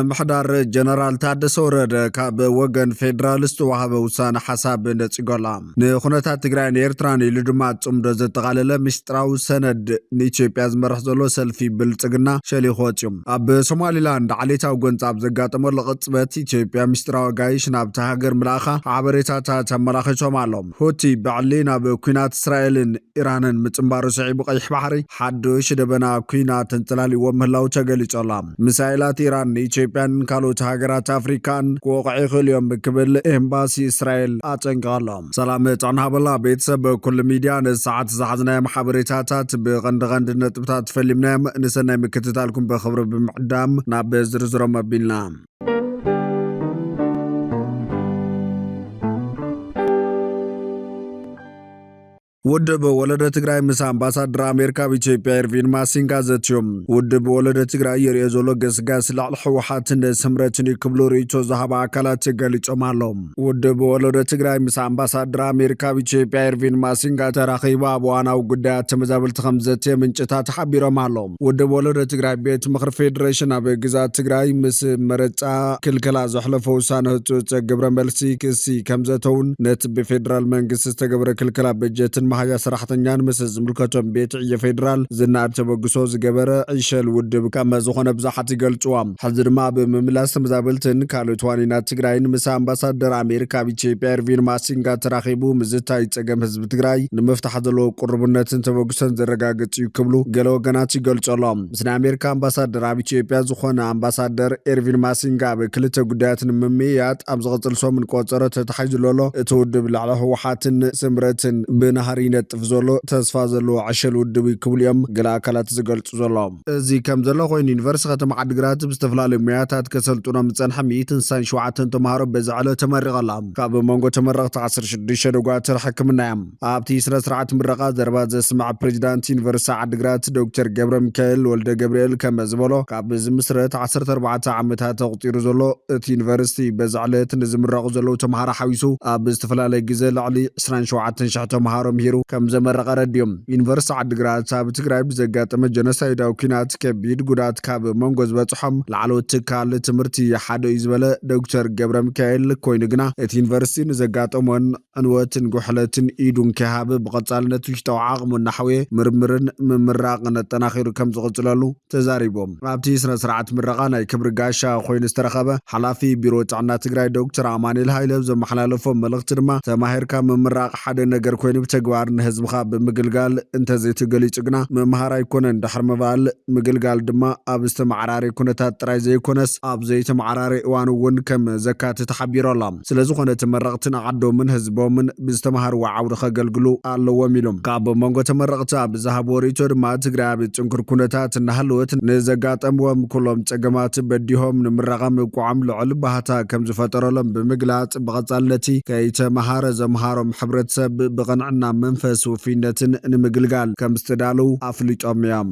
ምምሕዳር ጀነራል ታደሰ ወረደ ካብ ወገን ፌዴራል ዝተዋሃበ ውሳነ ሓሳብ ነጺጎላ። ንኹነታት ትግራይን ኤርትራን ኢሉ ድማ ጽምዶ ዘጠቓለለ ምስጢራዊ ሰነድ ንኢትዮጵያ ዝመርሕ ዘሎ ሰልፊ ብልጽግና ሸሊኹ ወጺኡ። ኣብ ሶማሊላንድ ዓሌታዊ ጎንጻ ኣብ ዘጋጠመሉ ቅጽበት ኢትዮጵያ ምስጢራዊ ኣጋይሽ ናብታ ሃገር ምልኣኻ ሓበሬታታት ኣመላኺቶም ኣሎ። ሁቲ ብዕሊ ናብ ኲናት እስራኤልን ኢራንን ምጽንባሩ ስዒቡ ቀይሕ ባሕሪ ሓዱሽ ደበና ኲናት ተንጸላሊዎ ምህላው ተገሊጹ ኣሎ። ሚሳይላት ኢራን ንኢትዮጵያን ካልኦት ሃገራት ኣፍሪካን ክወቕዑ ይኽእሉ እዮም ክብል ኤምባሲ እስራኤል ኣጠንቂቑ ኣሎ። ሰላም ጥዕና ሃበላ ቤተሰብ ኩሉ ሚድያ። ንሰዓት ዝሓዝናዮም ሓበሬታታት ብቐንዲ ቀንዲ ነጥብታት ፈሊምናዮም። ንሰናይ ምክትታልኩም ብኽብሪ ብምዕዳም ናብ ዝርዝሮም ኣቢልና። ውድብ ወለዶ ትግራይ ምስ ኣምባሳደር ኣሜሪካ ኣብ ኢትዮጵያ ኤርቪን ማሲንጋ ዘትዮም። ውድብ ወለዶ ትግራይ የርእዮ ዘሎ ገስጋስ ልዕሊ ህወሓትን ስምረትን እዩ ክብሉ ርእይቶ ዝሃባ ኣካላት ገሊጾም ኣለዉ። ውድብ ወለዶ ትግራይ ምስ ኣምባሳደር ኣሜሪካ ኣብ ኢትዮጵያ ኤርቪን ማሲንጋ ተራኺቡ ኣብ እዋናዊ ጉዳያት ተመዛበልቲ ከም ዘትየ ምንጭታት ሓቢሮም ኣለዉ። ውድብ ወለዶ ትግራይ ቤት ምኽሪ ፌዴሬሽን ኣብ ግዛት ትግራይ ምስ መረፃ ክልከላ ዘሕለፎ ውሳነ ህፁፅ ግብረ መልሲ ክሲ ከም ዘተውን ነቲ ብፌዴራል መንግስቲ ዝተገብረ ክልከላ በጀትን መሃያ ሰራሕተኛን ምስ ዝምልከቶም ቤት ዕዮ ፌዴራል ዝናድ ተበግሶ ዝገበረ ዕሸል ውድብ ከም ዝኾነ ብዙሓት ይገልፅዋ። ሕዚ ድማ ብምምላስ ተመዛበልትን ካልኦት ዋኒናት ትግራይን ምስ ኣምባሳደር ኣሜሪካ ኣብ ኢትዮጵያ ኤርቪን ማሲንጋ ተራኺቡ ምዝታይ ፀገም ህዝቢ ትግራይ ንምፍታሕ ዘለዎ ቅርቡነትን ተበግሶን ዘረጋግፅ እዩ ክብሉ ገለ ወገናት ይገልፁ ኣለዉ። ምስ ናይ ኣሜሪካ ኣምባሳደር ኣብ ኢትዮጵያ ዝኾነ ኣምባሳደር ኤርቪን ማሲንጋ ኣብ ክልተ ጉዳያት ንምምይያጥ ኣብ ዝቕፅል ሰሙን ቆፀሮ ተታሒዙ ዘሎ እቲ ውድብ ልዕሊ ህወሓትን ስምረትን ብናህሪ ይነጥፍ ዘሎ ተስፋ ዘለዎ ዕሸል ውድብ እዩ ክብሉ እዮም ገለ ኣካላት ዝገልፁ ዘለዉ። እዚ ከም ዘሎ ኮይኑ ዩኒቨርሲቲ ከተማ ዓዲግራት ብዝተፈላለዩ ሞያታት ከሰልጥኖም ዝፀንሐ ሚእትን ስሳን ሸውዓተን ተምሃሮ በዚ ዕለት ተመሪቐ ኣላ። ካብ መንጎ ተመረቕቲ ዓሰርተ ሽዱሽተ ደጓትር ሕክምና እዮም። ኣብቲ ስነ ስርዓት ምረቓ ዘረባ ዘስምዐ ፕሬዚዳንት ዩኒቨርሲቲ ዓዲግራት ዶክተር ገብረ ሚካኤል ወልደ ገብርኤል ከም ዝበሎ ካብ ዝምስረት ዓሰርተ ኣርባዕተ ዓመታት ተቑፂሩ ዘሎ እቲ ዩኒቨርሲቲ በዚ ዕለት ንዝምረቑ ዘለዉ ተምሃሮ ሓዊሱ ኣብ ዝተፈላለየ ግዜ ልዕሊ ዕስራን ሸውዓተን ሽሕ ተምሃሮ ምሂሩ ከም ዘመረቐ ረድዮም። ዩኒቨርሲቲ ዓዲግራት ኣብ ትግራይ ብዘጋጠመ ጀኖሳይዳዊ ኲናት ከቢድ ጉዳት ካብ መንጎ ዝበፅሖም ላዕለዎት ትካል ትምህርቲ ሓደ እዩ ዝበለ ዶክተር ገብረ ሚካኤል ኮይኑ ግና እቲ ዩኒቨርሲቲ ንዘጋጠሞን ዕንወትን ጉሕለትን ኢዱ እንከይሃበ ብቐጻልነት ውሽጣዊ ዓቕሙ እናሓወየ ምርምርን ምምራቕን ኣጠናኺሩ ከም ዝቕጽለሉ ተዛሪቦም። ኣብቲ ስነ ስርዓት ምረቓ ናይ ክብሪ ጋሻ ኮይኑ ዝተረኸበ ሓላፊ ቢሮ ጥዕና ትግራይ ዶክተር ኣማኑኤል ሃይለ ኣብ ዘመሓላለፎ መልእኽቲ ድማ ተማሂርካ ምምራቕ ሓደ ነገር ኮይኑ ብተግባር ንህዝብኻ ብምግልጋል እንተዘይተገሊጹ ግና ምምሃር ኣይኮነን፣ ድሕሪ ምባል ምግልጋል ድማ ኣብ ዝተመዓራረየ ኩነታት ጥራይ ዘይኮነስ ኣብ ዘይተመዓራረየ እዋን እውን ከም ዘካትት ሓቢሩ ኣሎ። ስለዝኾነ ተመረቕቲ ንዓዶምን ህዝቦምን ብዝተምሃርዎ ዓውዲ ከገልግሉ ኣለዎም ኢሎም። ካብ መንጎ ተመረቕቲ ኣብ ዝሃብዎ ርእይቶ ድማ ትግራይ ኣብ ጽንኩር ኩነታት እናሃለወት ንዘጋጠምዎም ኩሎም ጸገማት በዲሆም ንምረቓ ምብቅዖም ልዑል ባህታ ከም ዝፈጠረሎም ብምግላጽ ብቐጻልነቲ ከይተምሃረ ዘምሃሮም ሕብረተሰብ ብቕንዕና መንፈስ ውፍይነትን ንምግልጋል ከም ዝተዳለዉ ኣፍሊጦም እዮም።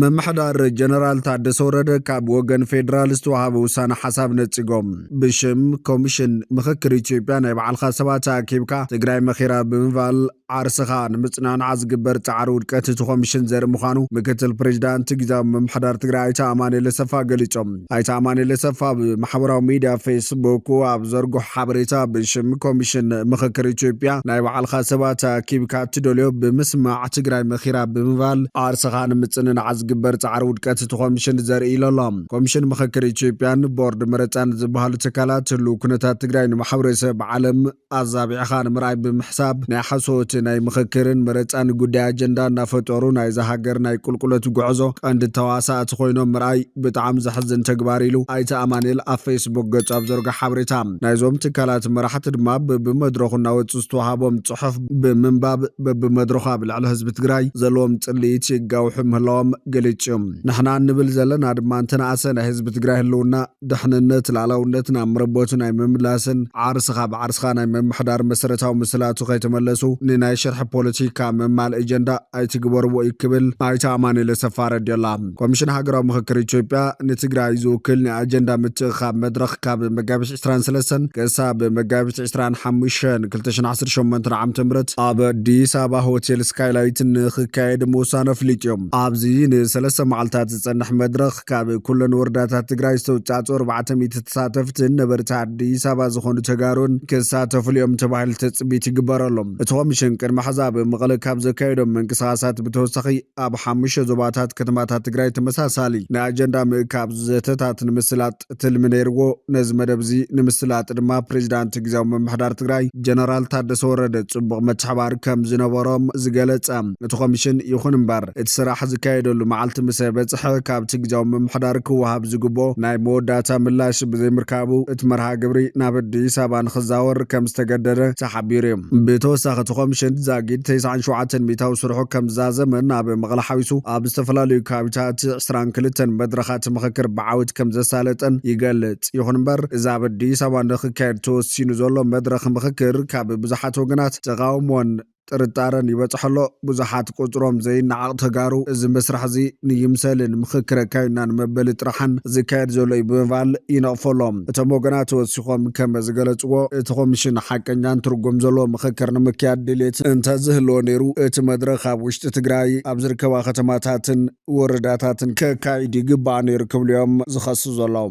ምምሕዳር ጀነራል ታደሰ ወረደ ካብ ወገን ፌዴራል ዝተዋሃበ ውሳነ ሓሳብ ነጺጎም። ብሽም ኮሚሽን ምኽክር ኢትዮጵያ ናይ ባዕልኻ ሰባት ኣኪብካ ትግራይ መኺራ ብምባል ዓርስኻ ንምጽንናዕ ዝግበር ጻዕሪ ውድቀት እቲ ኮሚሽን ዘርኢ ምዃኑ ምክትል ፕሬዚዳንት ግዝያዊ ምምሕዳር ትግራይ ኣይተ ኣማኑኤል ኣሰፋ ገሊጾም። ኣይተ ኣማኑኤል ኣሰፋ ኣብ ማሕበራዊ ሚድያ ፌስቡክ ኣብ ዘርግሖ ሓበሬታ ብሽም ኮሚሽን ምኽክር ኢትዮጵያ ናይ ባዕልኻ ሰባት ኣኪብካ እትደልዮ ብምስማዕ ትግራይ መኺራ ብምባል ዓርስኻ ንምጽንናዕ ዝግበር ጻዕሪ ውድቀት እቲ ኮሚሽን ዘርኢ ኢሉ ኣሎ። ኮሚሽን ምኽክር ኢትዮጵያን ቦርድ መረጻን ዝበሃሉ ትካላት ህልው ኩነታት ትግራይ ንማሕበረሰብ ዓለም ኣዛቢዕኻ ንምርኣይ ብምሕሳብ ናይ ሓሶት ናይ ምኽክርን መረጻን ጉዳይ ኣጀንዳ እናፈጠሩ ናይዛ ሃገር ናይ ቁልቁለት ጉዕዞ ቀንዲ ተዋሳእቲ ኮይኖም ምርኣይ ብጣዕሚ ዘሕዝን ተግባር ኢሉ ኣይተ ኣማኑኤል ኣብ ፌስቡክ ገጹ ኣብ ዘርግሖ ሓበሬታ። ናይዞም ትካላት መራሕቲ ድማ በብመድረኹ እናወጹ ዝተዋሃቦም ጽሑፍ ብምንባብ በብመድረኹ ኣብ ልዕሊ ህዝቢ ትግራይ ዘለዎም ጽልኢት ይጋውሑ ምህላዎም ገሊጹ። ንሕና እንብል ዘለና ድማ እንተነኣሰ ናይ ህዝቢ ትግራይ ህልውና፣ ድሕንነት፣ ላዕላውነትን ኣብ መረቦቱ ናይ ምምላስን ዓርስኻ ብዓርስኻ ናይ ምምሕዳር መሰረታዊ ምስላቱ ከይተመለሱ ንናይ ሽርሒ ፖለቲካ መማል ኤጀንዳ ኣይትግበርዎ እዩ ክብል ኣይተ ኣማኑኤል ኣሰፋ ኣረድዮ ኣሎ። ኮሚሽን ሃገራዊ ምኽክር ኢትዮጵያ ንትግራይ ዝውክል ናይ ኣጀንዳ ምትእኻብ መድረኽ ካብ መጋቢት ዕስራን ሰለስተን ክሳብ መጋቢት ዕስራን ሓሙሽተን ክልተ ሽሕን ዓሰርተ ሸሞንተን ዓመተ ምህረት ኣብ ኣዲስ ኣበባ ሆቴል ስካይላይት ንኽካየድ ምውሳኑ ኣፍሊጡ። ኣብዚ ንሰለስተ መዓልታት ዝጸንሕ መድረኽ ካብ ኩለን ወረዳታት ትግራይ ዝተውጻእጹ ኣርባዕተ ሚእቲ ተሳተፍትን ነበርቲ ኣዲስ ኣበባ ዝኾኑ ተጋሩን ክሳተፉሉ እዮም ተባሂሉ ትጽቢት ይግበረሎም። እቲ ኮሚሽን ቅድሚ ሕዚ ኣብ መቐለ ካብ ዘካየዶም ምንቅስቓሳት ብተወሳኺ ኣብ ሓሙሽተ ዞባታት ከተማታት ትግራይ ተመሳሳሊ ናይ ኣጀንዳ ምእካብ ዘተታት ንምስላጥ ትልሚ ነይርዎ። ነዚ መደብ እዚ ንምስላጥ ድማ ፕሬዚዳንት ግዝያዊ ምምሕዳር ትግራይ ጀነራል ታደሰ ወረደ ጽቡቕ ምትሕባር ከም ዝነበሮም ዝገለጸ እቲ ኮሚሽን፣ ይኹን እምበር እቲ ስራሕ ዝካየደሉ መዓልቲ ምስ በጽሐ ካብቲ ግዝያዊ ምምሕዳር ክወሃብ ዝግብኦ ናይ መወዳእታ ምላሽ ብዘይምርካቡ እቲ መርሃ ግብሪ ናብ ኣዲስ ኣበባ ንኽዛወር ከም ዝተገደደ ተሓቢሩ እዩ። ብተወሳኺ እቲ ኮሚሽን ዛጊድ ተስዓን ሸውዓተን ሚእታዊ ስርሑ ከም ዝዛዘመን ኣብ መቐለ ሓዊሱ ኣብ ዝተፈላለዩ ከባቢታት ዕስራን ክልተን መድረኻት ምኽክር ብዓወት ከም ዘሳለጠን ይገልጽ። ይኹን እምበር እዚ ኣብ ኣዲስ ኣበባ ንኽካየድ ተወሲኑ ዘሎ መድረኽ ምኽክር ካብ ብዙሓት ወገናት ተቓውሞን ጥርጣረን ይበጽሖ ኣሎ። ብዙሓት ቁጽሮም ዘይነዓቕ ተጋሩ እዚ መስርሕ እዚ ንይምሰልን ምኽክር ኣካይድና ንመበሊ ጥራሕን ዝካየድ ዘሎ እዩ ብምባል ይነቕፎ ኣሎ። እቶም ወገናት ወሲኾም ከም ዝገለጽዎ እቲ ኮሚሽን ሓቀኛን ትርጉም ዘለዎ ምኽክር ንምክያድ ድሌት እንተዝህልዎ ነይሩ እቲ መድረኽ ኣብ ውሽጢ ትግራይ ኣብ ዝርከባ ከተማታትን ወረዳታትን ከካይድ ይግባእ ነይሩ ክብሉ እዮም ዝኸሱ ዘለዉ።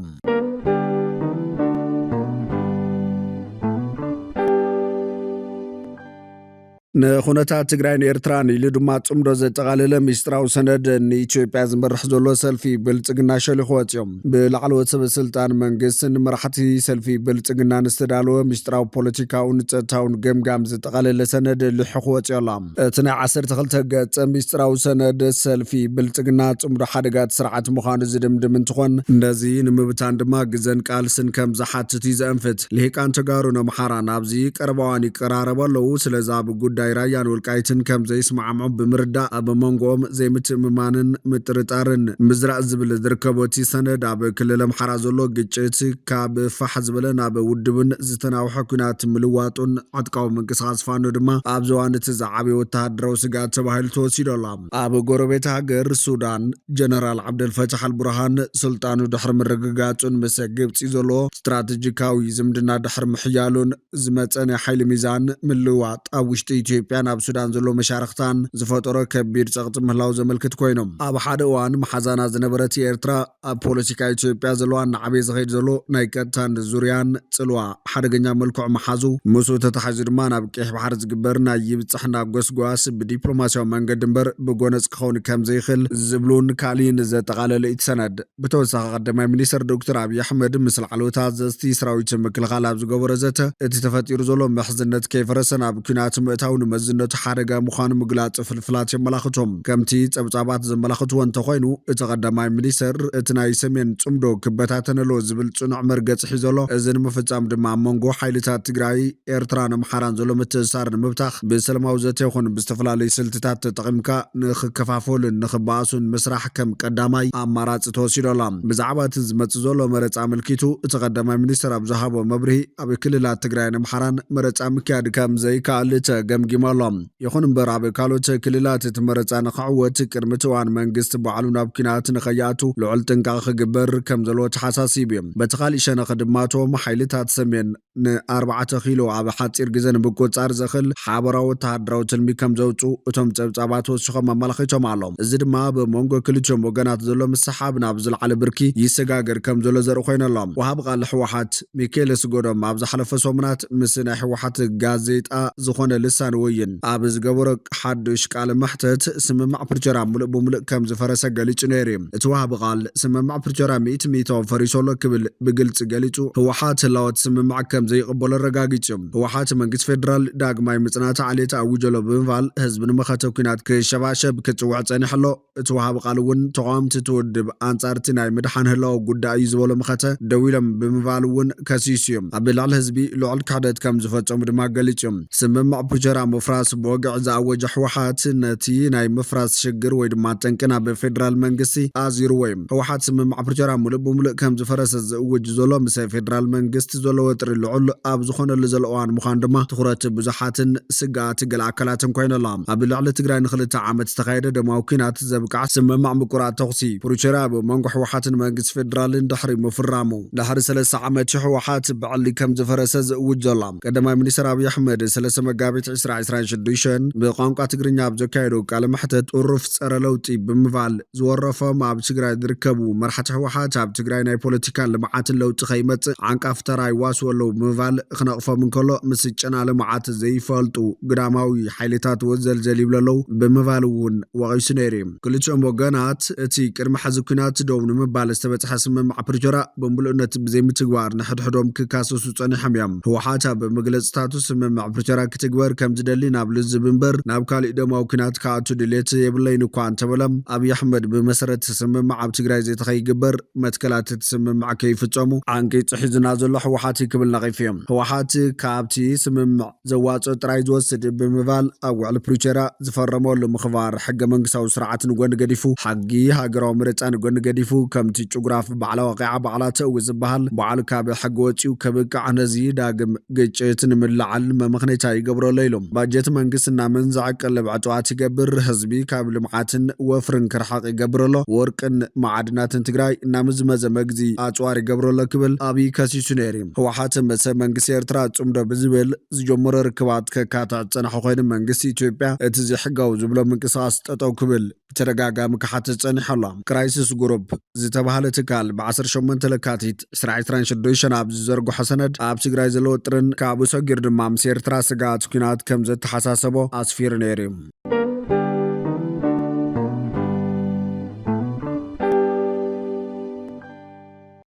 ንኹነታት ትግራይን ኤርትራን ኢሉ ድማ ጽምዶ ዘጠቓለለ ሚስጥራዊ ሰነድ ንኢትዮጵያ ዝመርሕ ዘሎ ሰልፊ ብልጽግና ሸሊኹ ወጺኦም። ብላዕለዎት ሰበ ስልጣን መንግስትን መራሕቲ ሰልፊ ብልጽግናን ዝተዳለወ ሚስጥራዊ ፖለቲካውን ጸጥታውን ገምጋም ዘጠቓለለ ሰነድ ልሒኹ ወጺኦ ኣሎ። እቲ ናይ ዓሰርተ ክልተ ገጽ ሚስጥራዊ ሰነድ ሰልፊ ብልጽግና ጽምዶ ሓደጋት ስርዓት ምዃኑ ዝድምድም እንትኾን፣ ነዚ ንምብታን ድማ ግዘን ቃልስን ከም ዝሓትት እዩ ዘእንፍት። ልሂቃን ተጋሩን ኣምሓራን ኣብዚ ቀረባ እዋን ይቀራረቡ ኣለዉ። ስለዚ ኣብ ጉዳይ ራያን ወልቃይትን ከም ዘይስማዕምዑ ብምርዳእ ኣብ መንጎኦም ዘይምትእምማንን ምጥርጣርን ምዝራእ ዝብል ዝርከቦ እቲ ሰነድ ኣብ ክልል ኣምሓራ ዘሎ ግጭት ካብ ፋሕ ዝበለ ናብ ውድብን ዝተናውሐ ኲናት ምልዋጡን ዕጥቃዊ ምንቅስቓስ ፋኖ ድማ ኣብዚ እዋን እቲ ዝዓበየ ወተሃደራዊ ስግኣት ተባሂሉ ተወሲዱ ኣሎ። ኣብ ጎረቤት ሃገር ሱዳን ጀነራል ዓብደልፈታሕ ኣልቡርሃን ስልጣኑ ድሕሪ ምርግጋጹን ምስ ግብጺ ዘለዎ ስትራቴጂካዊ ዝምድና ድሕሪ ምሕያሉን ዝመጸ ናይ ሓይሊ ሚዛን ምልዋጥ ኣብ ውሽጢ ኢትዮጵያን ኣብ ሱዳን ዘሎ መሻርኽታን ዝፈጠሮ ከቢድ ጸቕጢ ምህላው ዘመልክት ኮይኑ፣ ኣብ ሓደ እዋን መሓዛና ዝነበረት ኤርትራ ኣብ ፖለቲካ ኢትዮጵያ ዘለዋ እናዓበየ ዝኸይድ ዘሎ ናይ ቀጥታን ዙርያን ጽልዋ ሓደገኛ መልክዑ መሓዙ፣ ምስኡ ተታሒዙ ድማ ናብ ቀይሕ ባሕሪ ዝግበር ናይ ይብጻሕና ጎስጓስ ብዲፕሎማስያዊ መንገዲ እምበር ብጎነጽ ክኸውን ከም ዘይኽእል ዝብሉን ካልእን ዘጠቓለለ እዩ እቲ ሰነድ። ብተወሳኺ ቀዳማይ ሚኒስትር ዶክተር ኣብይ ኣሕመድ ምስ ላዕለዎት ኣዘዝቲ ሰራዊት ምክልኻል ኣብ ዝገበሮ ዘተ፣ እቲ ተፈጢሩ ዘሎ ምሕዝነት ከይፈረሰ ናብ ኲናት ምእታው ንመዝነቱ ሓደጋ ምዃኑ ምግላጹ ፍልፍላት የመላኽቱ። ከምቲ ጸብጻባት ዘመላኽትዎ እንተኾይኑ፣ እቲ ቀዳማይ ሚኒስትር እቲ ናይ ሰሜን ጽምዶ ክበታተን ኣለዎ ዝብል ጽኑዕ መርገጺ ሒዙ ኣሎ። እዚ ንምፍጻም ድማ ኣብ መንጎ ሓይልታት ትግራይ፣ ኤርትራን ኣምሓራን ዘሎ ምትእስሳር ንምብታኽ ብሰላማዊ ዘተ ይኹን ብዝተፈላለዩ ስልትታት ተጠቒምካ ንኽከፋፈሉን ንኽበኣሱን ምስራሕ ከም ቀዳማይ ኣማራጺ ተወሲዱ ኣሎ። ብዛዕባ እቲ ዝመጽእ ዘሎ መረጻ ኣመልኪቱ እቲ ቀዳማይ ሚኒስትር ኣብ ዝሃቦ መብርሂ ኣብ ክልላት ትግራይን ኣምሓራን መረጻ ምክያድ ከም ዘይከኣል ተገምጊሙ ኣሎ። ይኹን እምበር ኣብ ካልኦት ክልላት እቲ መረጻ ንኽዕወት ቅድሚ እቲ እዋን መንግስቲ ባዕሉ ናብ ኲናት ንኸይኣቱ ልዑል ጥንቃቐ ክግበር ከም ዘለዎ ተሓሳሲቡ እዩ። በቲ ካሊእ ሸነኽ ድማ እቶም ሓይልታት ሰሜን ንኣርባዕተ ኪሎ ኣብ ሓጺር ግዜ ንምቁጽጻር ዘኽእል ሓበራዊ ወተሃደራዊ ትልሚ ከም ዘውጽኡ እቶም ጸብጻባት ወሲኾም ኣመላኺቶም ኣለዉ። እዚ ድማ ኣብ መንጎ ክልቲኦም ወገናት ዘሎ ምስሓብ ናብ ዝለዓለ ብርኪ ይሰጋገር ከም ዘሎ ዘርኢ ኮይኑ ኣሎ። ወሃቢ ቃል ህወሓት ሚካኤል ኣስገዶም ኣብ ዝሓለፈ ሰሙናት ምስ ናይ ህወሓት ጋዜጣ ዝኾነ ልሳን ወይን ኣብ ዝገበሮ ሓዱሽ ቃለ መሕተት ስምምዕ ፕሪቶርያ ምሉእ ብምሉእ ከም ዝፈረሰ ገሊጹ ነይሩ እዩ። እቲ ወሃቢ ቃል ስምምዕ ፕሪቶርያ ሚእቲ ሚእታዊ ፈሪሱ ኣሎ ክብል ብግልጺ ገሊጹ፣ ህወሓት ህላወት ስምምዕ ከም ዘይቕበሎ ኣረጋጊጹ። ህወሓት መንግስቲ ፌደራል ዳግማይ ምጽናት ዓሌት ኣዊጀሎ ብምባል ህዝቢ ንመኸተ ኲናት ክሸባሸብ ክጽውዕ ጸኒሑ ኣሎ። እቲ ወሃቢ ቃል እውን ተቓወምቲ እቲ ውድብ ኣንጻር እቲ ናይ ምድሓን ህላወ ጉዳይ እዩ ዝበሎ መኸተ ደው ኢሎም ብምባል እውን ከሲሱ እዩ። ኣብ ልዕሊ ህዝቢ ልዑል ክሕደት ከም ዝፈጸሙ ድማ ገሊጹ እዩ። ስምምዕ ፕሪቶርያ ምፍራስ ብወግዒ ዝኣወጀ ህወሓት ነቲ ናይ ምፍራስ ሽግር ወይ ድማ ጠንቂ ናብ ፌደራል መንግስቲ ኣዚርዎ እዩ። ህወሓት ስምምዕ ፕሪቶርያ ሙሉእ ብሙሉእ ከም ዝፈረሰ ዝእውጅ ዘሎ ምስ ፌደራል መንግስቲ ዘሎ ወጥሪ ልዑል ኣብ ዝኾነሉ ዘሎ እዋን ምዃን ድማ ትኹረት ብዙሓትን ስግኣት ገለ ኣካላትን ኮይነላ። ኣብ ልዕሊ ትግራይ ንክልተ ዓመት ዝተኻየደ ደማዊ ኲናት ዘብቅዓ ስምምዕ ምቁራጽ ተኹሲ ፕሪቶርያ ኣብ መንጎ ህወሓትን መንግስቲ ፌደራልን ድሕሪ ምፍራሙ ድሕሪ ሰለስተ ዓመት ህወሓት ብዕሊ ከም ዝፈረሰ ዝእውጅ ዘሎ ቀዳማይ ሚኒስትር ኣብይ ኣሕመድ ሰለስተ መጋቢት ዕስራ ዕስራን ሽዱሽተን ብቋንቋ ትግርኛ ኣብ ዘካየዶ ቃለ መሕተት ጥሩፍ ጸረ ለውጢ ብምባል ዝወረፎም ኣብ ትግራይ ዝርከቡ መራሕቲ ህወሓት ኣብ ትግራይ ናይ ፖለቲካን ልምዓትን ለውጢ ከይመጽእ ዓንቃፍ ተራ ይዋስኡ ኣለዉ ብምባል ክነቕፎም እንከሎ ምስ ጨና ልምዓት ዘይፈልጡ ግዳማዊ ሓይልታት ወዘልዘል ይብሉ ኣለዉ ብምባል እውን ወቒሱ ነይሩ እዩ። ክልቲኦም ወገናት እቲ ቅድሚ ሕዚ ኲናት ደው ንምባል ዝተበጽሐ ስምምዕ ፕሪቶርያ ብምሉእነት ብዘይምትግባር ንሕድሕዶም ክካሰሱ ጸኒሖም እዮም። ህወሓት ኣብ መግለጽታቱ ስምምዕ ፕሪቶርያ ክትግበር ከም ዝደሊ ናብ ልዝብ እምበር ናብ ካሊእ ደማዊ ኲናት ክኣቱ ድሌት የብለይን እኳ እንተበለ ኣብይ ኣሕመድ ብመሰረት ስምምዕ ኣብ ትግራይ ዘይተኸይግበር መትከላት እቲ ስምምዕ ከይፍጸሙ ዓንቂጹ ሒዙና ዘሎ ህወሓት እዩ ክብል ነቒፉ እዮም። ህወሓት ካብቲ ስምምዕ ዘዋጽኦ ጥራይ ዝወስድ ብምባል ኣብ ውዕሊ ፕሪቶርያ ዝፈረመሉ ምኽባር ሕገ መንግስታዊ ስርዓት ንጎኒ ገዲፉ ሓጊ ሃገራዊ ምርጫ ንጎኒ ገዲፉ ከምቲ ጭጉራፍ ባዕላ ወቂዓ ባዕላ ተእዊ ዝበሃል ባዕሉ ካብ ሕጊ ወፂኡ ከብቅዕ ነዚ ዳግም ግጭት ንምልዓል መመኽነይታ ይገብረሎ ኢሎም። ባጀት መንግስቲ እናመንዝዐ ቀለብ ዕፅዋት ይገብር፣ ህዝቢ ካብ ልምዓትን ወፍርን ክርሕቕ ይገብረሎ፣ ወርቅን መዓድናትን ትግራይ እናምዝመዘ መግዚ ኣፅዋር ይገብረሎ ክብል ኣብይ ከሲሱ ነይሩ። ህወሓት ምስ መንግስቲ ኤርትራ ጽምዶ ብዝብል ዝጀመሮ ርክባት ከካትዕ ዝጸንሐ ኮይኑ መንግስቲ ኢትዮጵያ እቲ ዘይሕጋዊ ዝብሎ ምንቅስቃስ ጠጠው ክብል ብተደጋጋሚ ክሓትት ጸኒሑ ኣሎ። ክራይሲስ ግሩፕ ዝተባህለ ትካል ብ ዓሰርተ ሸሞንተ ለካቲት ዕስራ ዕስራን ሽዱሽተን ኣብ ዝዘርግሖ ሰነድ ኣብ ትግራይ ዘሎ ውጥርን ካብኡ ሰጊሩ ድማ ምስ ኤርትራ ስግኣት ኲናት ከም ዘተሓሳሰቦ ኣስፊሩ ነይሩ እዩ።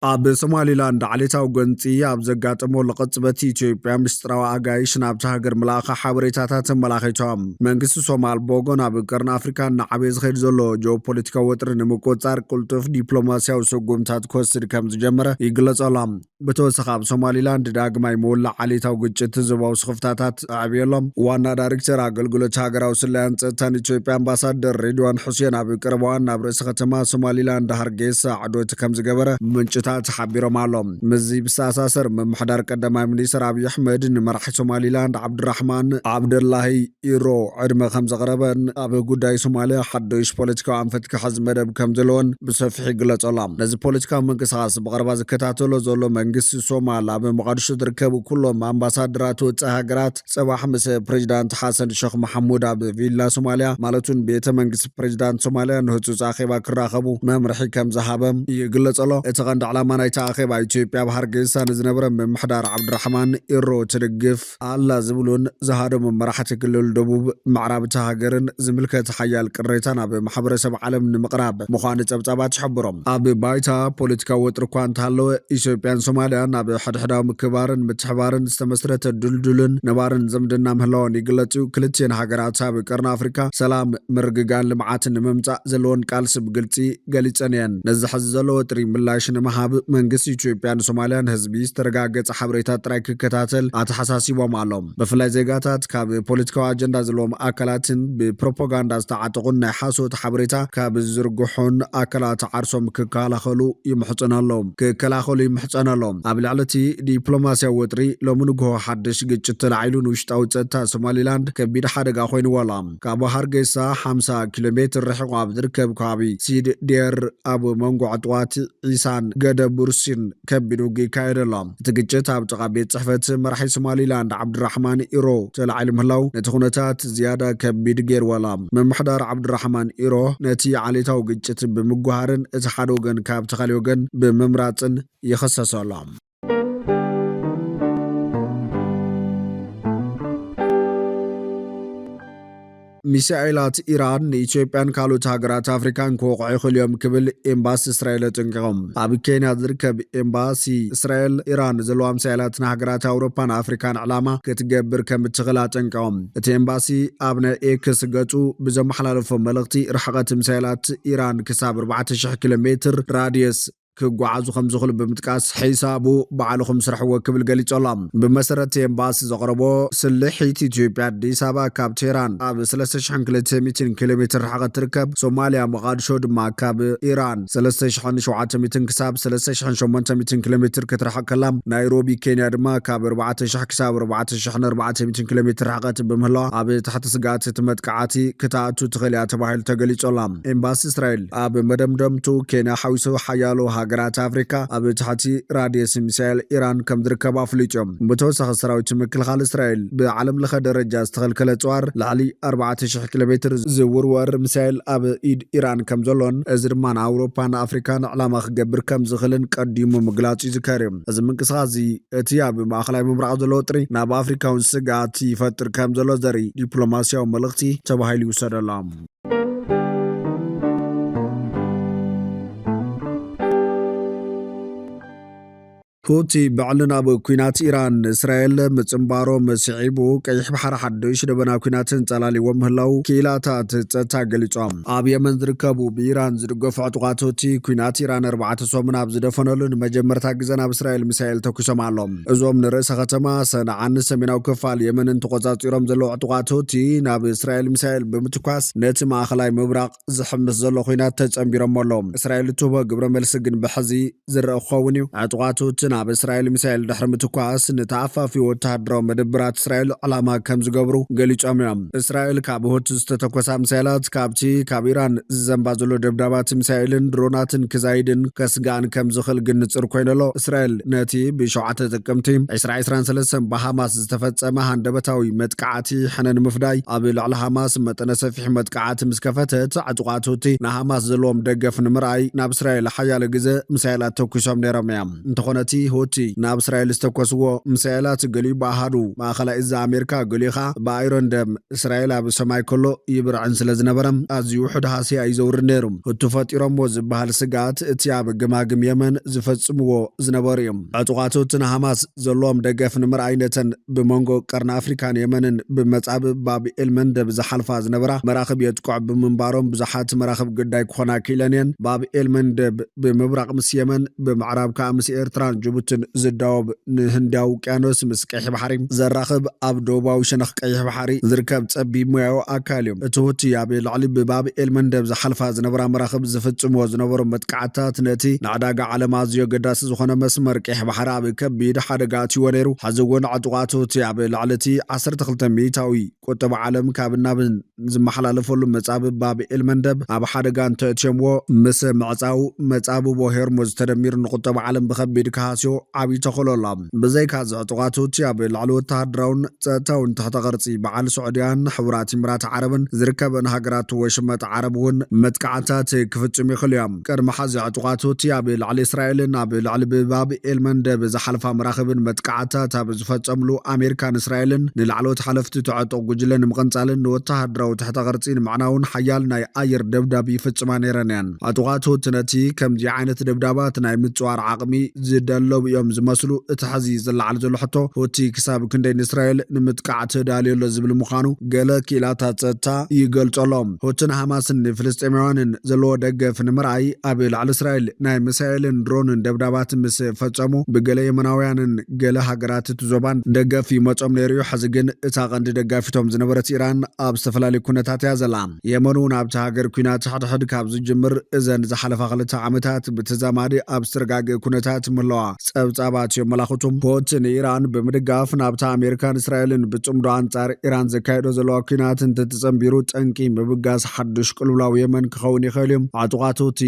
ኣብ ሶማሊላንድ ዓሌታዊ ጎንፂ ኣብ ዘጋጠመሉ ቅፅበት ኢትዮጵያ ምስጢራዊ ኣጋይሽ ናብታ ሃገር ምልኣኻ ሓበሬታታት ኣመላኺቶም። መንግስቲ ሶማል ብወገኑ ኣብ ቀርኒ ኣፍሪካ እናዓበየ ዝኸይድ ዘሎ ጂኦፖለቲካዊ ወጥሪ ንምቁፅፃር ቅልጡፍ ዲፕሎማሲያዊ ስጉምታት ክወስድ ከም ዝጀመረ ይግለፅ ኣሎ። ብተወሳኺ ኣብ ሶማሊላንድ ዳግማይ ምውላዕ ዓሌታዊ ግጭት ዞባዊ ስኽፍታታት ኣዕብየሎም። ዋና ዳይሬክተር ኣገልግሎት ሃገራዊ ስለያን ጸጥታን ኢትዮጵያ ኣምባሳደር ሬድዋን ሑሴን ኣብ ቀረባ እዋን ናብ ርእሰ ከተማ ሶማሊላንድ ሃርጌሳ ዕዶት ከም ዝገበረ ምንጭታት ሓቢሮም ኣሎም። ምስዚ ብዝተኣሳሰር ምምሕዳር ቀዳማይ ሚኒስትር ኣብይ ኣሕመድ ንመራሒ ሶማሊላንድ ዓብዱራሕማን ዓብደላሂ ኢሮ ዕድመ ከም ዘቕረበን ኣብ ጉዳይ ሶማልያ ሓደሽ ፖለቲካዊ ኣንፈት ክሕዝ መደብ ከም ዘለዎን ብሰፊሑ ይግለጸሎም። ነዚ ፖለቲካዊ ምንቅስቃስ ብቐረባ ዝከታተሎ ዘሎ መንግስቲ ሶማል ኣብ ሞቓዲሾ ዝርከቡ ኩሎም ኣምባሳደራት ወጻኢ ሃገራት ጽባሕ ምስ ፕሬዚዳንት ሓሰን ሸኽ መሓሙድ ኣብ ቪላ ሶማልያ ማለት እውን ቤተ መንግስቲ ፕሬዚዳንት ሶማልያ ንህጹጽ ኣኼባ ክራኸቡ መምርሒ ከም ዝሃበ ይግለጸሎ። እቲ ቀንዲ ዕላማ ናይቲ ኣኼባ ኢትዮጵያ ኣብ ሃርጌሳ ንዝነበረ ምምሕዳር ዓብዱራሕማን ኢሮ ትድግፍ ኣላ ዝብሉን ዝሃደሙ መራሕቲ ክልል ደቡብ ምዕራብ እታ ሃገርን ዝምልከት ሓያል ቅሬታ ናብ ማሕበረሰብ ዓለም ንምቕራብ ምዃኑ ጸብጻባት ይሕብሮም። ኣብ ባይታ ፖለቲካዊ ወጥሪ እኳ እንተሃለወ ኢትዮጵያን ሶማልያን ኣብ ሕድሕዳዊ ምክባርን ምትሕባርን ዝተመስረተ ድልዱልን ነባርን ዝምድና ምህላወን ይግለጽ እዩ። ክልቲኤን ሃገራት ኣብ ቀርኒ ኣፍሪካ ሰላም፣ ምርግጋን ልምዓትን ንምምጻእ ዘለወን ቃልሲ ብግልጺ ገሊጸን እየን። ነዚ ሕዚ ዘሎ ወጥሪ ምላሽ ንምሃብ መንግስቲ ኢትዮጵያን ሶማልያን ህዝቢ ዝተረጋገጸ ሓበሬታ ጥራይ ክከታተል ኣተሓሳሲቦም ኣሎ። ብፍላይ ዜጋታት ካብ ፖለቲካዊ ኣጀንዳ ዘለዎም ኣካላትን ብፕሮፓጋንዳ ዝተዓጠቑን ናይ ሓሶት ሓበሬታ ካብ ዝዝርግሑን ኣካላት ዓርሶም ክከላኸሉ ይምሕጸን ኣሎ ክከላኸሉ ይምሕጸን ኣሎ። ኣብ ልዕሊ እቲ ዲፕሎማሲያዊ ወጥሪ ሎሚ ንግሆ ሓድሽ ግጭት ተላዒሉ ንውሽጣዊ ጸጥታ ሶማሊላንድ ከቢድ ሓደጋ ኮይንዎ ኣሎ። ካብ ሃርጌሳ ሓምሳ ኪሎ ሜትር ርሒቑ ኣብ ዝርከብ ከባቢ ሲድ ዴር ኣብ መንጎ ዕጥዋት ዒሳን ገደ ቡርሲን ከቢድ ውግእ ይካየድ ኣሎ። እቲ ግጭት ኣብ ጥቓ ቤት ጽሕፈት መራሒ ሶማሊላንድ ዓብዱራሕማን ኢሮ ተላዒሉ ምህላው ነቲ ኩነታት ዝያዳ ከቢድ ገይርዎ ኣሎ። ምምሕዳር ዓብዱራሕማን ኢሮ ነቲ ዓሌታዊ ግጭት ብምጉሃርን እቲ ሓደ ወገን ካብቲ ካልእ ወገን ብምምራጽን ይኽሰስ ኣሎ። ሚሳኤላት ኢራን ንኢትዮጵያን ካልኦት ሃገራት ኣፍሪካን ክወቕዑ ይኽእሉ እዮም ክብል ኤምባሲ እስራኤል ኣጠንቂቖም። ኣብ ኬንያ ዝርከብ ኤምባሲ እስራኤል ኢራን ዘለዋ ሚሳኤላት ንሃገራት ኣውሮፓን ኣፍሪካን ዕላማ ክትገብር ከም እትኽእል ኣጠንቂቖም። እቲ ኤምባሲ ኣብ ናይ ኤክስ ገጹ ብዘመሓላለፎ መልእኽቲ ርሕቐት ሚሳኤላት ኢራን ክሳብ ኣርባዕተ ሽሕ ኪሎ ሜትር ራድየስ ክጓዓዙ ከም ዝኽእሉ ብምጥቃስ፣ ሒሳቡ ባዕልኹም ስርሕዎ ክብል ገሊጹ ኣሎ። ብመሰረት ኤምባሲ ዘቕረቦ ስልሒት፣ ኢትዮጵያ ኣዲስ ኣበባ ካብ ቴህራን ኣብ ሰለስተ ሽሕን ክልተ ሚእትን ኪሎ ሜትር ርሕቐት ትርከብ። ሶማልያ፣ ሞቓድሾ ድማ ካብ ኢራን ሰለስተ ሽሕን ሸውዓተ ሚእትን ክሳብ ሰለስተ ሽሕን ሸሞንተ ሚእትን ኪሎ ሜትር ክትርሕቕ ከላ፣ ናይሮቢ ኬንያ ድማ ካብ ኣርባዕተ ሽሕ ክሳብ ኣርባዕተ ሽሕን ኣርባዕተ ሚእትን ኪሎ ሜትር ርሕቐት ብምህላዋ፣ ኣብ ትሕቲ ስግኣት እቲ መጥቃዕቲ ክትኣቱ ትኽእል እያ ተባሂሉ ተገሊጹ ኣሎ። ኤምባሲ እስራኤል ኣብ መደምደምቱ፣ ኬንያ ሓዊሱ ሓያሎ ሃገራት ኣፍሪካ ኣብ ትሕቲ ራድየስ ሚሳኤል ኢራን ከም ዝርከባ ኣፍሊጡ። ብተወሳኺ፣ ሰራዊት ምክልኻል እስራኤል ብዓለም ለኸ ደረጃ ዝተኸልከለ ጽዋር ልዕሊ ኣርባዕተ ሽሕ ኪሎ ሜትር ዝውርወር ሚሳኤል ኣብ ኢድ ኢራን ከም ዘሎን፣ እዚ ድማ ንኣውሮፓን ኣፍሪካን ዕላማ ክገብር ከም ዝኽእልን ቀዲሙ ምግላጹ ይዝከር እዩ። እዚ ምንቅስቓስ እዚ፣ እቲ ኣብ ማእኸላይ ምብራቕ ዘሎ ወጥሪ ናብ ኣፍሪካ እውን ስግኣት ይፈጥር ከም ዘሎ ዘርኢ ዲፕሎማስያዊ መልእኽቲ ተባሂሉ ይውሰደሎም። ሁቲ ብዕሊ ናብ ኲናት ኢራን እስራኤል ምጽንባሮም ስዒቡ፣ ቀይሕ ባሕሪ ሓድሽ ደበና ኲናት እንጸላልዎም ምህላው ክኢላታት ጸጥታ ገሊጾም። ኣብ የመን ዝርከቡ ብኢራን ዝድገፉ ዕጡቓት ሁቲ፣ ኲናት ኢራን ኣርባዕተ ሰሙን ኣብ ዝደፈነሉ፣ ንመጀመርታ ግዘ ናብ እስራኤል ሚሳኤል ተኩሶም ኣለዉ። እዞም ንርእሰ ከተማ ሰንዓን ሰሜናዊ ክፋል የመንን ተቖጻጺሮም ዘለዉ ዕጡቓት ሁቲ፣ ናብ እስራኤል ሚሳኤል ብምትኳስ፣ ነቲ ማእኸላይ ምብራቕ ዝሕምስ ዘሎ ኲናት ተጸንቢሮም ኣለዉ። እስራኤል እትህቦ ግብረ መልሲ ግን ብሕዚ ዝረአ ክኸውን እዩ። ዕጡቓት ሁቲ ናብ እስራኤል ሚሳኤል ድሕሪ ምትኳስ፣ ንተኣፋፊ ወተሃደራዊ መደብራት እስራኤል ዕላማ ከም ዝገብሩ ገሊጾም እዮም። እስራኤል ካብ ሁቲ ዝተተኮሳ ሚሳኤላት፣ ካብቲ ካብ ኢራን ዝዘንባ ዘሎ ደብዳባት ሚሳኤልን ድሮናትን ክዛይድን ከስጋእን ከም ዝኽእል ግን ንጹር ኮይኑ ኣሎ። እስራኤል ነቲ ብሸውዓተ ጥቅምቲ ዕስራ ዕስራን ሰለስተን ብሃማስ ዝተፈጸመ ሃንደበታዊ መጥቃዕቲ ሕነ ንምፍዳይ፣ ኣብ ልዕሊ ሃማስ መጠነ ሰፊሕ መጥቃዕቲ ምስ ከፈተት፣ ዕጡቓት ሁቲ ንሃማስ ዘለዎም ደገፍ ንምርኣይ ናብ እስራኤል ሓያለ ግዘ ሚሳኤላት ተኩሶም ነይሮም እዮም። እንተኾነ፣ እቲ ሁቲ ናብ እስራኤል ዝተኮስዎ ሚሳኤላት፣ ገሊኡ ብኣሃዱ ማእኸላይ እዝ ኣሜሪካ፣ ገሊኡ ኸኣ ብኣይሮን ደም እስራኤል ኣብ ሰማይ ከሎ ይብርዕን ስለ ዝነበረ፣ ኣዝዩ ውሑድ ሃስያ እዩ ዘውርድ ነይሩ። ሁቲ ፈጢሮምዎ ዝበሃል ስግኣት፣ እቲ ኣብ ገማግም የመን ዝፈጽምዎ ዝነበሩ እዮም። ዕጡቓት ሁቲ ንሃማስ ዘለዎም ደገፍ ንምርኣይ፣ ነተን ብመንጎ ቀርኒ ኣፍሪካን የመንን ብመጻብብ ባብ ኤል መንደብ ዝሓልፋ ዝነበራ መራኽብ የጥቅዑ ብምንባሮም፣ ብዙሓት መራኽብ ግዳይ ክኾና ክኢለን እየን። ባብ ኤል መንደብ ብምብራቕ ምስ የመን፣ ብምዕራብ ከኣ ምስ ኤርትራን ጅቡትን ዝዳወብ፣ ንህንዳዊ ውቅያኖስ ምስ ቀይሕ ባሕሪ ዘራኽብ፣ ኣብ ደቡባዊ ሸነኽ ቀይሕ ባሕሪ ዝርከብ ጸቢብ ሙያዊ ኣካል እዩ። እቲ ሁቲ ኣብ ልዕሊ ብባብ ኤል መንደብ ዝሓልፋ ዝነበራ መራኽብ ዝፍጽምዎ ዝነበሩ መጥቃዕትታት፣ ነቲ ንዕዳጋ ዓለም ኣዝዩ ኣገዳሲ ዝኾነ መስመር ቀይሕ ባሕሪ ኣብ ከቢድ ሓደጋ ኣትይዎ ነይሩ። ሕዚ እውን ዕጡቓት ሁቲ ኣብ ልዕሊ እቲ ዓሰርተ ክልተ ሚእታዊ ቁጠባ ዓለም ካብን ናብን ዝመሓላለፈሉ መጻብብ ባብ ኤል መንደብ ኣብ ሓደጋ እንተእትዮምዎ፣ ምስ ምዕጻው መጻብቦ ሄርሙዝ ተደሚሩ፣ ንቁጠባ ዓለም ብኸቢድ ክሃስዮ ዓብዪ ተኽእሎ ኣሎ። ብዘይካ እዚ፣ ዕጡቓት ሁቲ ኣብ ልዕሊ ወተሃደራውን ጸጥታውን ትሕተ ቅርጺ በዓል ስዑድያን ሕቡራት ኢምራት ዓረብን ዝርከበን ሃገራት ወሽመጥ ዓረብ እውን መጥቃዕትታት ክፍጽሙ ይኽእሉ እዮም። ቅድሚ ሕዚ፣ ዕጡቓት ሁቲ ኣብ ልዕሊ እስራኤልን ኣብ ልዕሊ ብባብ ኤል መንደብ ዝሓልፋ መራኽብን መጥቃዕትታት ኣብ ዝፈጸምሉ፣ ኣሜሪካን እስራኤልን ንላዕለዎት ሓለፍቲ እቲ ዕጡቕ ጉጅለ ንምቕንጻልን ንወተሃደራዊ ትሕተ ቅርጺ ንምዕናውን ሓያል ናይ ኣየር ደብዳብ ይፍጽማ ነይረን እየን። ዕጡቓት ሁቲ ነቲ ከምዚ ዓይነት ደብዳባት ናይ ምጽዋር ዓቕሚ ዝደለቡ እዮም ዝመስሉ። እቲ ሕዚ ዝለዓል ዘሎ ሕቶ፣ ሁቲ ክሳብ ክንደይ ንእስራኤል ንምጥቃዕ ተዳልዩ ኣሎ ዝብል ምዃኑ ገለ ክኢላታት ጸጥታ ይገልጾ ኣሎ። ሁትን ሃማስን ንፍልስጤማውያንን ዘለዎ ደገፍ ንምርኣይ፣ ኣብ ልዕሊ እስራኤል ናይ ሚሳኤልን ድሮንን ደብዳባት ምስ ፈጸሙ፣ ብገለ የመናውያንን ገለ ሃገራት እቲ ዞባን ደገፍ ይመጾም ነይሩ እዩ። ሕዚ ግን እታ ቀንዲ ደጋፊቶም ዝነበረት ኢራን ኣብ ዝተፈላለዩ ኩነታት እያ ዘላ። የመን እውን ኣብቲ ሃገር ኲናት ሕድሕድ ካብ ዝጅምር እዘን ዝሓለፋ ክልተ ዓመታት ብተዛማዲ ኣብ ዝተረጋግአ ኩነታት ምህላዋ ጸብጻባት የመላኽቱ። ፑቲን ንኢራን ብምድጋፍ፣ ናብታ ኣሜሪካን እስራኤልን ብጽምዶ ኣንጻር ኢራን ዘካየዶ ዘለዋ ኲናት እንተተጸንቢሩ፣ ጠንቂ ምብጋስ ሓድሽ ቅልውላው የመን ክኸውን ይኽእል እዩ። ዕጡቓት ሁቲ፣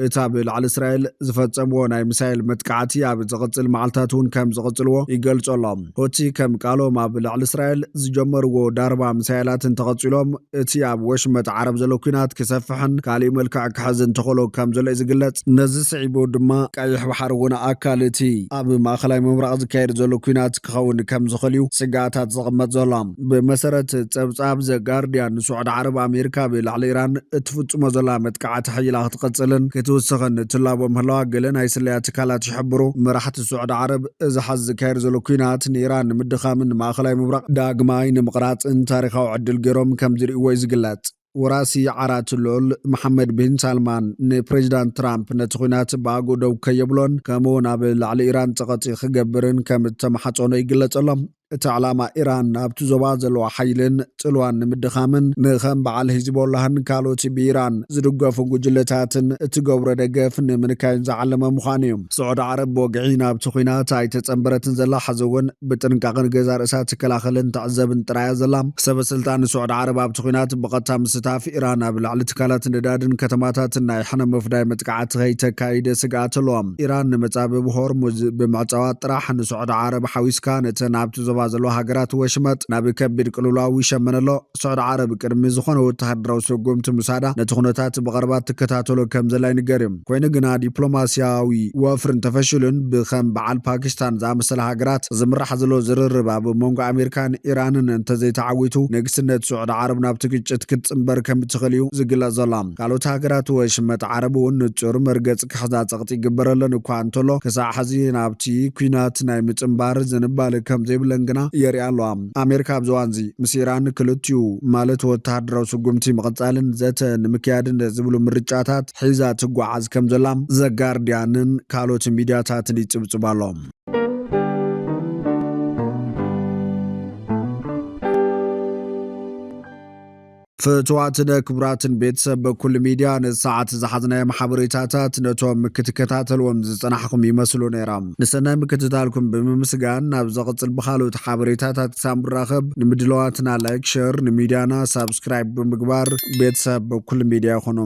እታ ብልዕሊ እስራኤል ዝፈጸምዎ ናይ ሚሳይል መጥቃዕቲ ኣብ ዝቕጽል መዓልታት እውን ከም ዝቕጽልዎ ይገልጹ ኣለዉ። ሆቲ ከም ቃሎም ኣብ ልዕሊ እስራኤል ዝጀመርዎ ዳርባ ሚሳይላት እንተቐጺሎም፣ እቲ ኣብ ወሽመጥ ዓረብ ዘሎ ኲናት ክሰፍሕን ካሊእ መልክዕ ክሕዝን ተኽእሎ ከም ዘሎ እዩ ዝግለጽ። ነዚ ስዒቡ ድማ ቀይሕ ባሕሪ እውን ኣካል እቲ ኣብ ማእከላይ ምብራቕ ዝካየድ ዘሎ ኲናት ክኸውን ከም ዝኽእል እዩ ስግኣታት ዝቕመጥ ዘሎ። ብመሰረት ጸብጻብ ዘ ጋርዲያን፣ ንስዑዲ ዓረብ ኣሜሪካ ብልዕሊ ኢራን እትፍጽሞ ዘላ መጥቃዕቲ ሓይላ ክትቐጽልን ክትውስኽን ትላቦ ምህላዋ ገለ ናይ ስለያ ትካላት ይሕብሩ። መራሕቲ ስዑዲ ዓረብ፣ እዚ ሓዚ ዝካየድ ዘሎ ኲናት ንኢራን ንምድኻምን ንማእከላይ ምብራቕ ዳግማይ ንምቕራጽን ታሪኻዊ ዕድል ገይሮም ከም ዝርእይዎ እዩ ዝግለጽ። ወራሲ ዓራት ልዑል መሓመድ ቢን ሳልማን ንፕሬዚዳንት ትራምፕ ነቲ ኲናት ብኣግኡ ደው ከየብሎን ከምኡውን ኣብ ልዕሊ ኢራን ጸቐጢ ክገብርን ከም እተመሓጸኖ ይግለጸሎም። እቲ ዕላማ ኢራን ኣብቲ ዞባ ዘለዋ ሓይልን ጽልዋን ንምድኻምን ንኸም በዓል ሂዝቦላህን ካልኦት ብኢራን ዝድገፉ ጉጅለታትን እትገብሮ ደገፍ ንምንካይን ዝዓለመ ምዃኑ እዩ። ስዑዲ ዓረብ ብወግዒ ናብቲ ኲናት ኣይተጸንበረትን ዘላ፣ ሕዚ እውን ብጥንቃቐ ንገዛ ርእሳ ትከላኸልን ትዕዘብን ጥራያ ዘላ። ሰበ ስልጣን ስዑዲ ዓረብ ኣብቲ ኲናት ብቐጥታ ምስታፍ ኢራን ኣብ ልዕሊ ትካላት ነዳድን ከተማታትን ናይ ሕነ ምፍዳይ መጥቃዕቲ ከይተካይደ ስግኣት ኣለዎም። ኢራን ንመጻብብ ሆርሙዝ ብምዕጻዋ ጥራሕ ንስዑዲ ዓረብ ሓዊስካ ነተን ኣብቲ ዞባ ዘለዋ ሃገራት ወሽመጥ ናብ ከቢድ ቅልውላው ይሸመን ኣሎ። ስዑዲ ዓረብ ቅድሚ ዝኾነ ወተሃደራዊ ስጉምቲ ምሳዳ ነቲ ኩነታት ብቐረባ ትከታተሎ ከም ዘላ ይንገር እዩ። ኮይኑ ግና ዲፕሎማስያዊ ወፍርን ተፈሽሉን ብከም በዓል ፓኪስታን ዝኣመሰለ ሃገራት ዝምራሕ ዘሎ ዝርርብ ኣብ መንጎ ኣሜሪካን ኢራንን እንተዘይተዓዊቱ ንግስነት ስዑዲ ዓረብ ናብቲ ግጭት ክትጽንበር ከም እትኽእል እዩ ዝግለጽ ዘሎ። ካልኦት ሃገራት ወሽመጥ ዓረብ እውን ንጹር መርገጽ ክሕዛ ጸቕጢ ይግበረለን እኳ እንተሎ ክሳዕ ሕዚ ናብቲ ኲናት ናይ ምጽንባር ዝንባለ ከም ዘይብለን ግና የርኢ ኣለዋ። ኣሜሪካ ኣብዚ እዋንዚ ምስ ኢራን ክልቲኡ ማለት ወተሃደራዊ ስጉምቲ ምቕጻልን ዘተ ንምክያድን ዝብሉ ምርጫታት ሒዛ ትጓዓዝ ከም ዘላ ዘጋርዲያንን ካልኦት ሚድያታትን ይጽብጽብ ኣሎ። ፍትዋትነ ክቡራትን ቤተሰብ በኩል ሚድያ ነዚ ሰዓት ዝሓዝናዮም ሓበሬታታት ነቶም ክትከታተልዎም ዝጸናሕኹም ይመስሉ ነይሮም። ንሰናይ ምክትታልኩም ብምምስጋን ናብ ዘቕጽል ብኻልኦት ሓበሬታታት ክሳብ ንራኸብ ንምድለዋትና ላይክ፣ ሸር፣ ንሚድያና ሳብስክራይብ ብምግባር ቤተሰብ በኩል ሚድያ ይኹኑ።